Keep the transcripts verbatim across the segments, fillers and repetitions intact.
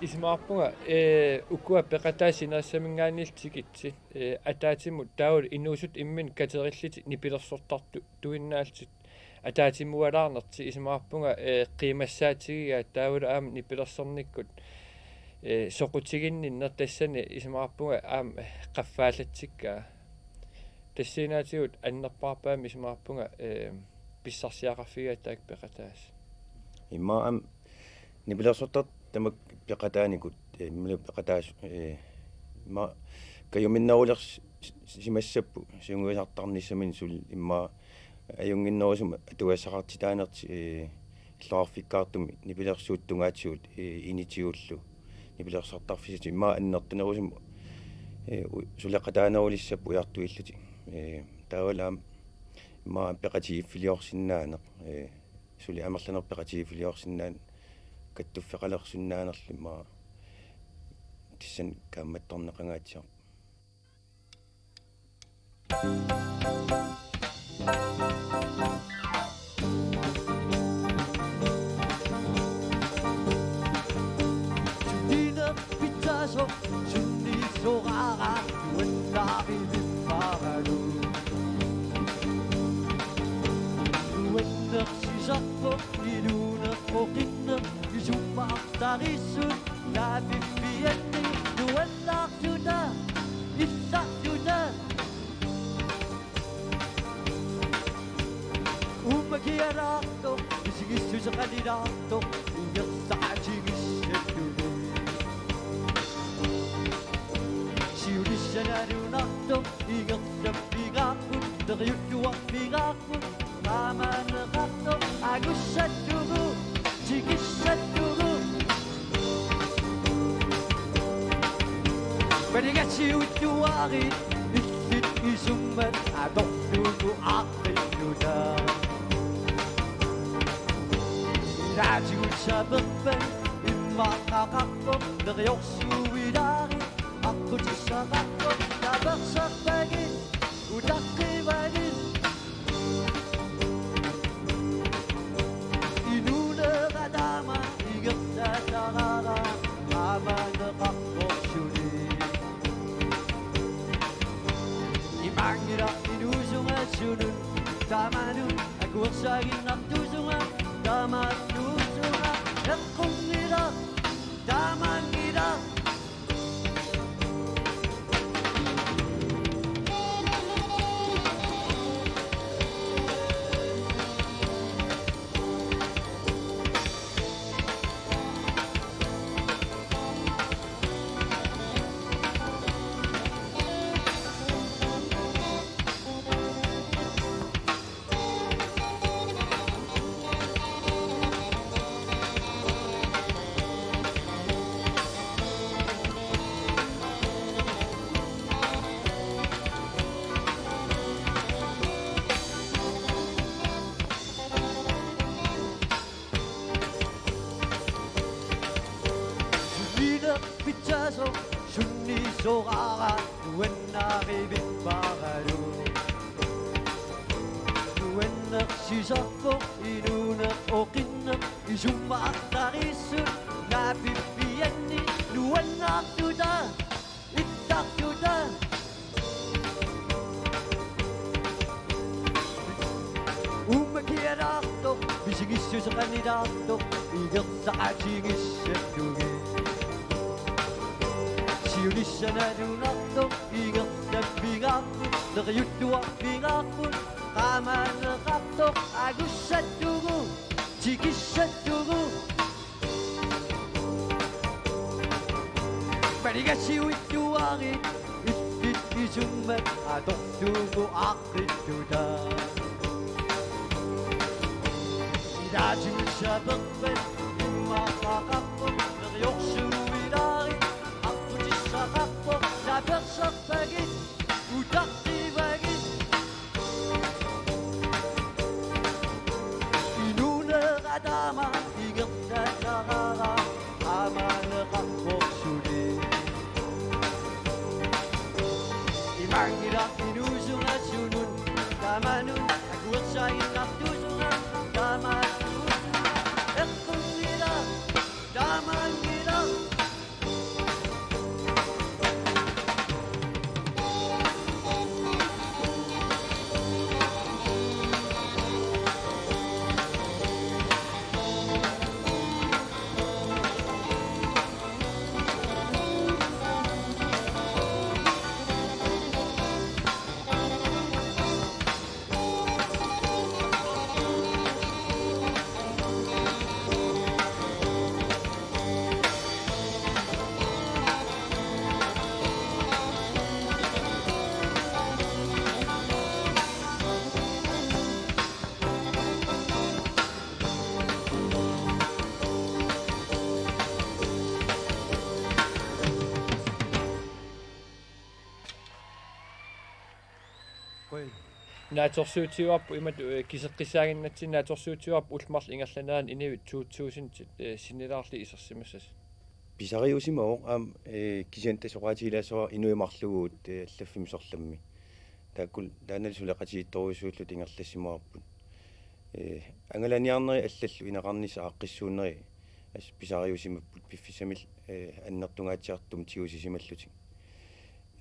Isumaqarpunga, ee, ukua peqataasut sinerissaminngaanniillu tikitsit, ee, ataatsimut taavalu inuusuttut imminnut katerillutik nipilersortartuinnaallutik ataatsimualaarnertik isumaqarpunga, ee, qiimassaatigigaat taavalu aamma nipilersornikkut, ee, soqutiginninneq tassani isumaqarpunga aamma qaffaallatsikkaa. Tassaniitigut annerpaarpaamik isumaqarpunga, ee, pissarsiaqarfigigaat taakku peqataasut. Immaqa aamma nipilersortartut tamakku peqataanikut, ee, immaqa peqataasut, ee, immaqa kajuminnerulersimassapput sungiusartarnissaminnik suli immaqa ajunnginnerusumik atugassaqartitaanertik, ee, illoqarfikkaartumik nipilersuuttut tungaatigut, ee, initigullu nipilersortarfissatut immaqa annertunerusumik, ee, u-, suleqataanerulissapput ujartuillutik. Ee, taavalu aamma immaqa peqatigiiffiliorsinnaaneq, ee, suli amerlanerit peqatigiiffiliorsinnaaneq kattuffeqalersinnaanerlu immaqa tassani kaammattorneqangaatsiarpoq. Sunniineq pitsaasoq sunniisoraara nuannaarivippaaralu. Nuannersisarpoq inuuneq oqinneq isumaqartarissut naapippianni nuannaartuta illartuta. Uummakialaartoq, misigissuseqanilaartoq, ingerlatigissattugut. Siunissaq nalunartoq, ingerlappigaarput, neriuttuarpigaarput, taamaneqartoq, angussattugut, tikissattugut. Maligassiuuttuarit illit isummat atorlugu aaqqilluta. Ilaatigut saperpat immaqa qaqarpoq neriorsuilaarit aqqutissaqarpoq taperserpagit utaqqivagit. Inuuneq taama ingerlatsaraara taamaneqarpoq suli. Imaanngilaq inuusunga sunut taamanut akuersaaginnartuusunga taamaattuusunga eqqunngilaq taamaanngilaq. Sunniineq pitsaasoq sunniisoraara nuannaarivippaaralu. Nuannersisarpoq inuuneq oqinneq isumaqartarissut naapippianni nuannaartuta illartuta. Uummakialaartoq, misigissuseqanilaartoq, ingerlaqatigissattugit. Siunissaq nalunartoq, ingerlappigaarput, neriuttuarpigaarput, taamaneqartoq, angussattugut, tikissattugut. Maligassiuuttuarit illit isummat atorlugu aaqqilluta. Ilaatigut saperpat immaqa qaqarpoq neriorsuilaarit aqqutissaqarpoq taperserpagit utaqqivagit. Inuuneq taama ingerlatsaraara taamaneqarpoq suli. Imaanngilaq inuusunga sunut taamanut akuersaaginnartuusunga taamaattuusunga eqqunngilaq taamaanngilaq. Naatsorsuutigaarput imatut, eh, kiseqqissaaginnatsinni naatsorsuutigaarput ullut marluk ingerlaneranni inuit to tusind, eh, sinnilaarlugit isersimassasut. Pisariusimavoq aamma, eh, kisianni tassa oqaatigilaassuara inuit marluugut, eh, allaffimmi sorlammi. Taakkulu taannalu suleqatigiittorujussuullutik ingerlassimavarput. Eh, angalaniarneri allallu ineqarnissaq aaqqissuunneri assut pisariusimapput piffissamillu, eh, annertungaatsiartumik tigusisimallutik.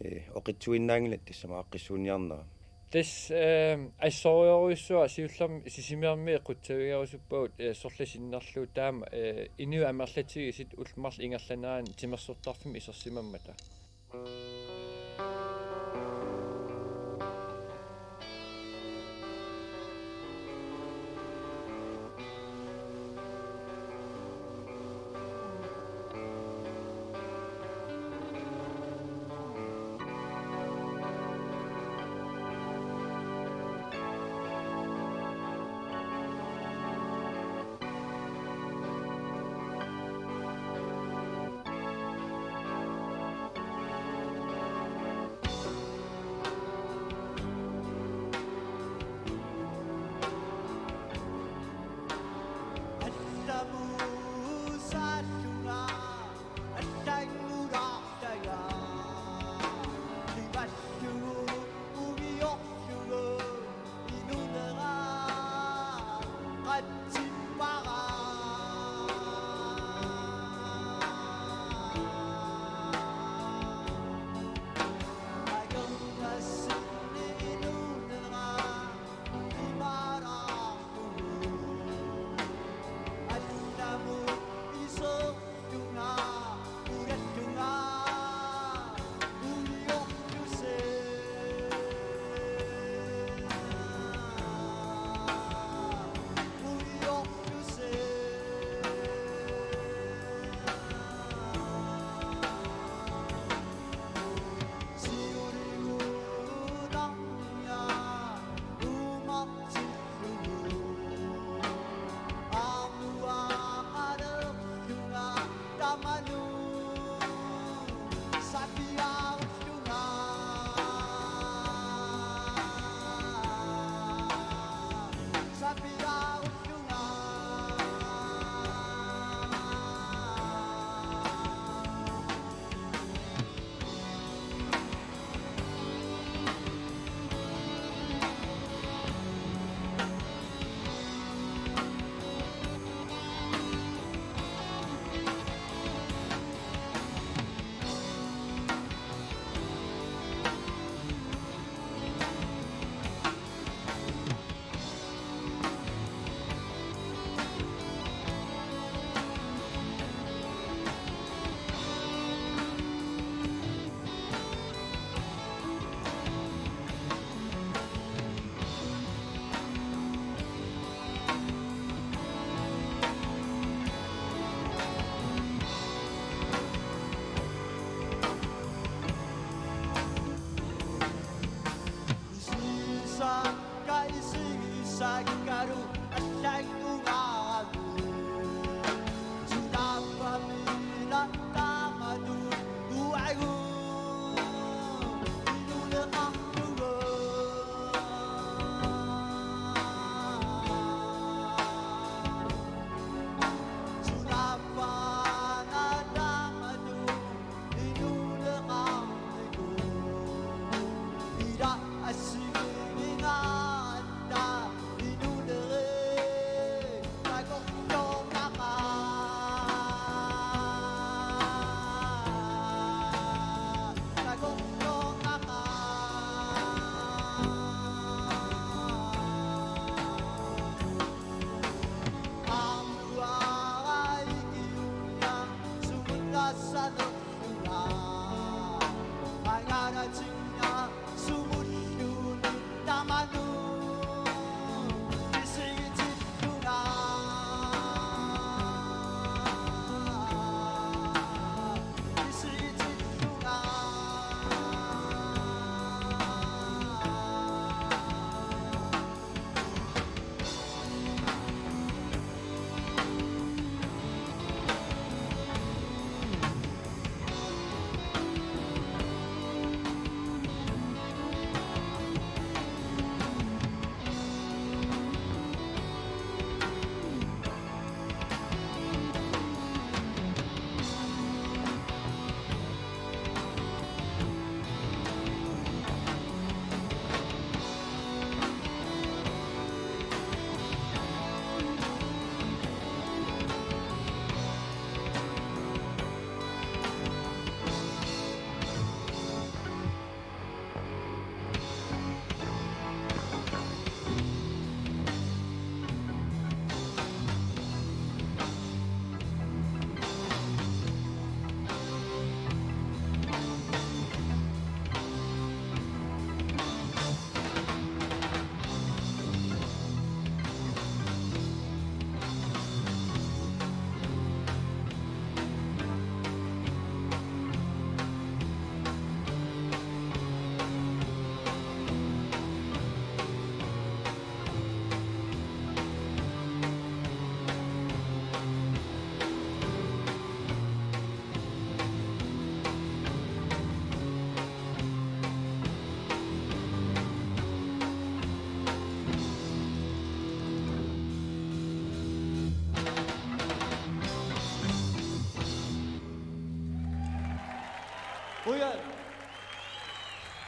Eh, oqitsuinnaanngilaq tassami aaqqissuunniarnera. Tassa, eh, assorujussuaq siullermik Sisimiormiit qutsavigerusuppagut, eh, sorleq sinnerlugu taama, eh, inuit amerlatigisut ullut marluk ingerlaneranni timersortarfimmik isersimammata.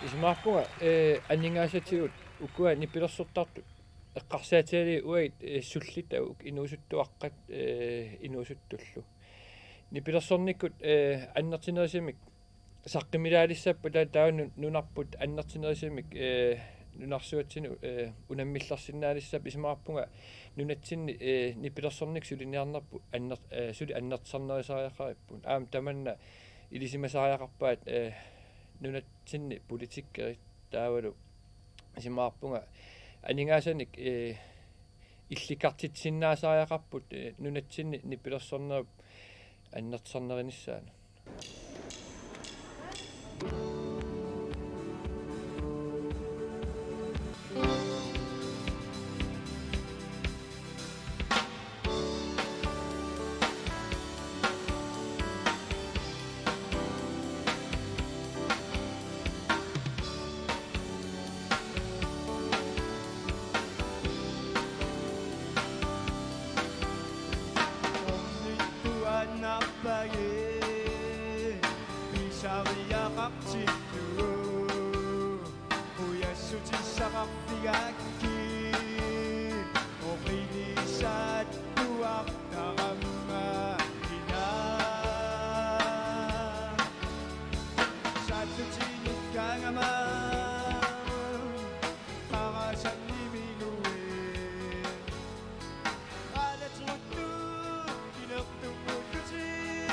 Isumaqarpunga, eh, aningaasatigut ukua nipilersortartut eqqarsaatigalugit uagut, eh, sullittavut inuusuttuaqqat, eh, inuusuttullu. Nipilersornikkut, eh, annertunerusumik saqqummiilaalissappat ta-, taava nu-, nunarput annertunerusumik, eh, nunarsuatsinut, eh, unammillersinnaalissapput. Isumaqarpunga nunatsinni, eh, nipilersornikkut suliniarnerput anner-, eh, suli annertusarnerusariaqaripput. Aamma tamanna ilisimasariaqarpaat, eh, nunatsinni politikerit taavalu isumaqarpunga aningaasanik, eh, illikartitsisinnaasariaqarput, eh, nunatsinni nipilersornerup annertusarnerinissaanut. Ornittuaannarpagi pisariaqartillugu ujassutissaqarfigakkit oqilisaattuartarama ila. Saatsutinikkaangama qarasanniminguit. Aalateruttuut inertunnguullutik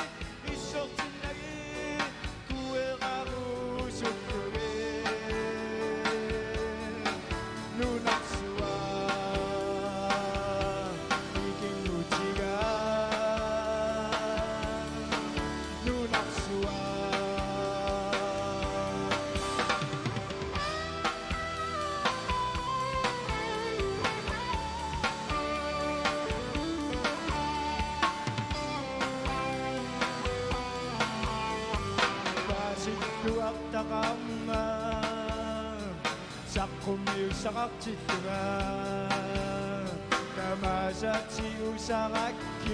issortinnagit kueqarusuttugit nunarsuaq ikinngutigaaq. Nunarsuaq. Paasittuartaqarmat saqqummiussaqartillunga tamaasa tigusarakkit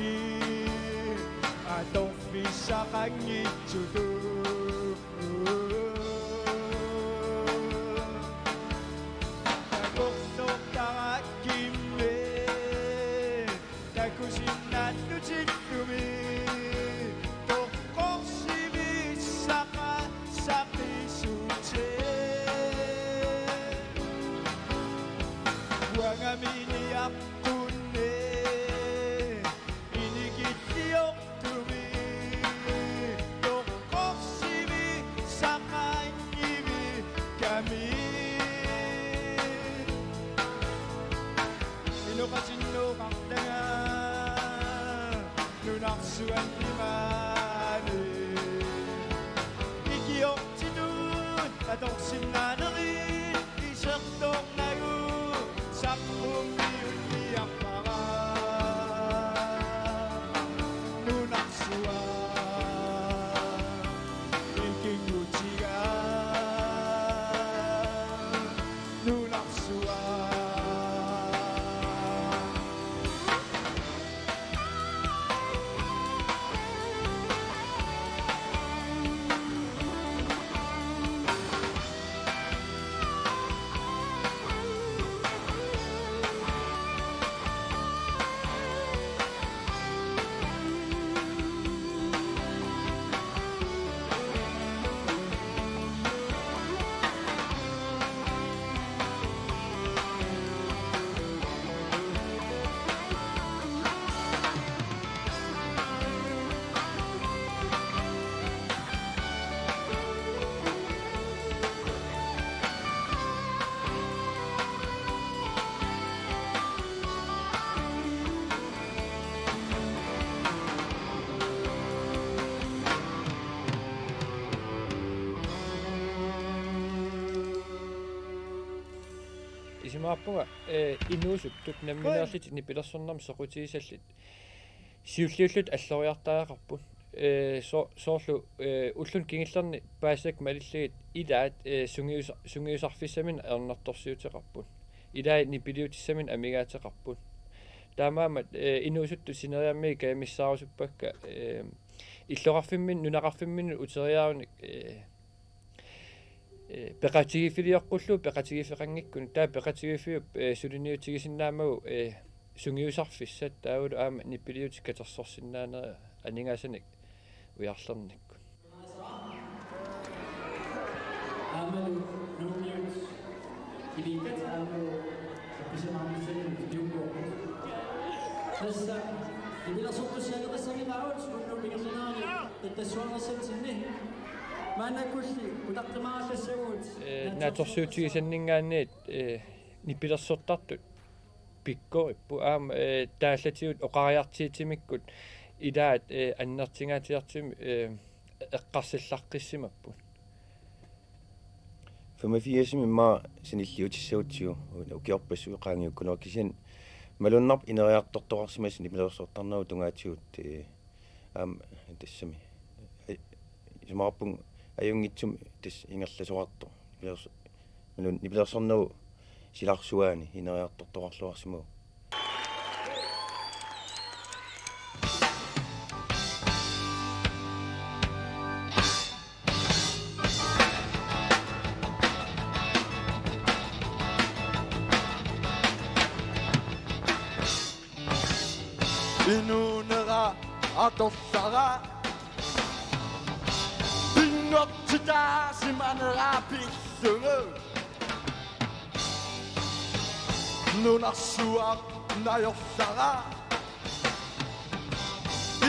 atorfissaqanngitsutut. Takorloortarakkimmi takusinnaannutillumi toqqorsimissaqassaqissutit. Uangaminiarpunni inikilliortumi toqqorsimissaqanngivikkami. Inoqatinnooqartanga nunarsuanni maani ikiortitut atorsinnaanerit isertornagu saqqummiunniarpara. Nunarsuaq ikinngutigaaq. Nunarsuaq. Isumaqarpunga, eh, inuusuttut nammineerlutik nipilersornermut soqutigisallit siulliullutik alloriartariaqarput. Eh, so-, soorlu, eh, ulluni kingullerni paasisakka malillugit ilaat, eh, sungiusa-, sungiusarfissaminnik ajornartorsiuteqarput. Ilaat nipiliutissaminnik amigaateqarput. Taamaammat, eh, inuusuttut sineriammi kajamissaarusuppakka, eh, illoqarfimmin-, nunaqarfimminnut uteriaarunik, eh, Ee, peqatigiiffiliorlugulu peqatigiiffeqanngikkunik, taava peqatigiiffiup, ee, suliniutigisinnaammagu, ee, sungiusarfissat taavalu aamma nipilersortut katersorsinnaanera aningaasanik ujarlernikkut. Aammalu nuummiut Ivikat aammalu appisinaanissamut Juuko. Tassa nipilersortussaaneqassanngilaq unnuk ingerlanerani tassuarnersaatsinni. Maannakkulli utaqqimaartassagut. Ee, naatsorsuutigisanninngaanniit, ee, nipilersortartut pikkoripput aamma, ee, taallatigut oqariartuutimikkut ilaat, ee, annertungaatsiartumik, ee, eqqarsallaqqissimappugut. Femogfirsimi immaqa sanilliutissagutsigu ukiorpassuit qaangiukkunerat, kisianni malunnarpoq ineriartortoqarsimasut nipilersortarnerup tungaatigut, ee, aamma tassami. Ai-, isumaqarpunga ajunngitsumik tassa ingerlasoqartoq. Nipilerso-, malun-, nipilersornerup silarsuaani ineriartortoqarluarsimavugut. Inuunera atorlara. Pinngortitaasimmanera pillugu. Nunarsuaq najorlara.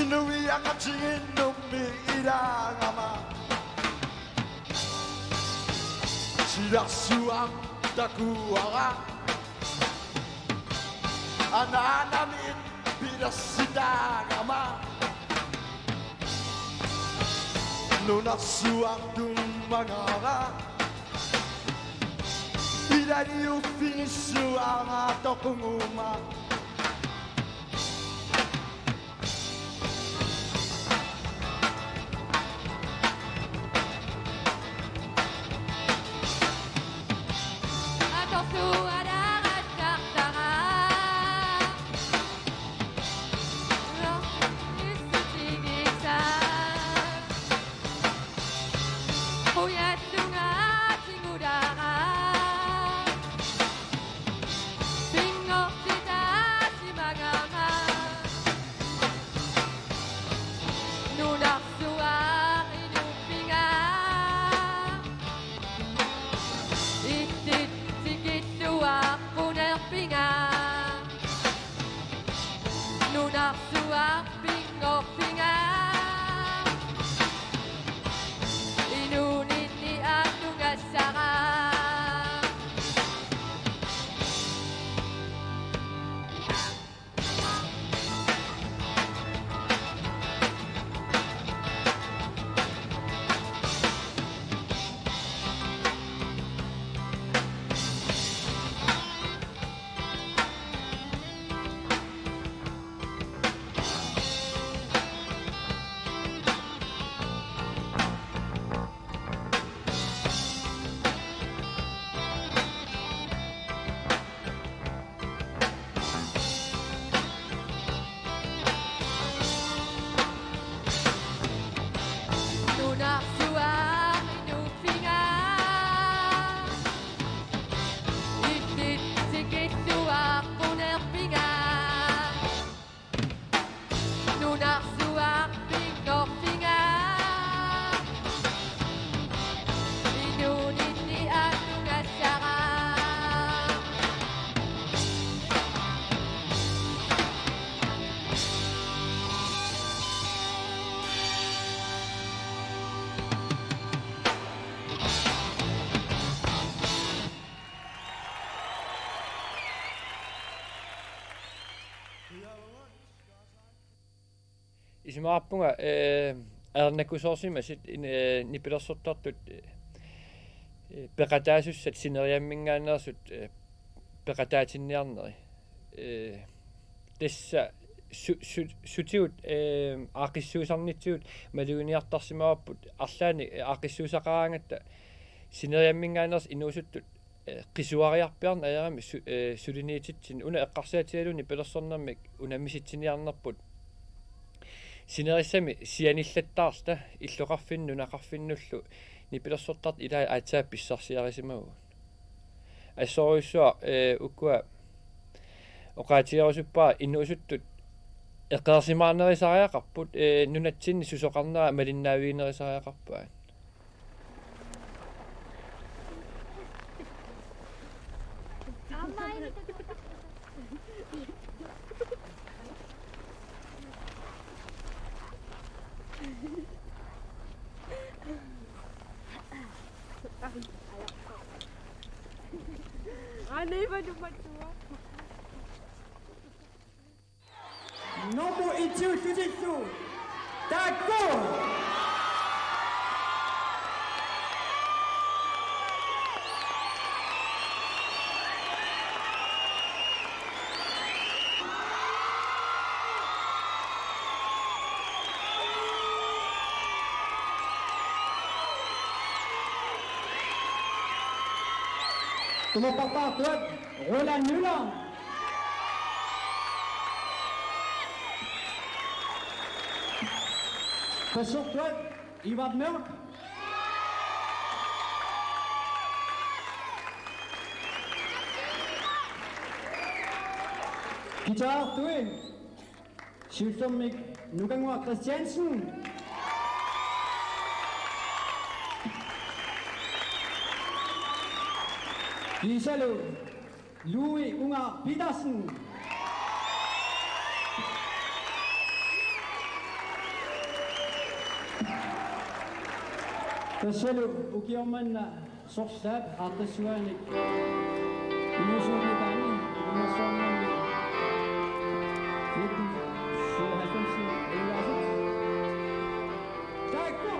Inuiaqatigiinnummi ilaagama. Silarsuaq takuara. Anaanami pilersitaagama. Nunarsuaq tummagara. Ilaliuffigissuara toqunguma. Nunarsuaq pinngorfiga. Inuuninni aattugassara. Isumaqarpunga, ee, ajornakusoorsimasut in-, ee, nipilersortartut, ee, peqataasussat sineriamminngaanneersut, ee, peqataatinniarneri. Ee, tassa su-, su-, sutigut, ee, aaqqissuusarnitsigut maluginiartarsimavarput arlaannik, ee, aaqqissuussaqaraangatta sineriamminngaanneersut inuusuttut, ee, qisuariarpiarneq ajorami su-, ee, suliniutitsinni. Una eqqarsaatigalugu nipilersornermik unammisitsiniarnerput. Sinerissami sianillattaarluta illoqarfinnut nunaqarfinnullu nipilersortartut ilaat aatsaat pissarsiarisimavugut. Assorujussuaq, eh, ukua oqaatigerusuppara inuusuttut eqqaasimaarnerusariaqarput, eh, nunatsinni susoqarnera malinnaaviginerusariaqarpaat. Nummer et, Tutillu. Taakku. Tolorpartaartuat Roland Møller. Bassortuat Ivar Mørk. Guitartui siullermik Nukanguaq Christiansen. Kiisalu Louis Ungaaq Petersen. Tassalu ukioq manna sorlaap aaqqissuaanik inuusuunngipaani ilungersuarnermi nitten syvoghalvfems. Taakku.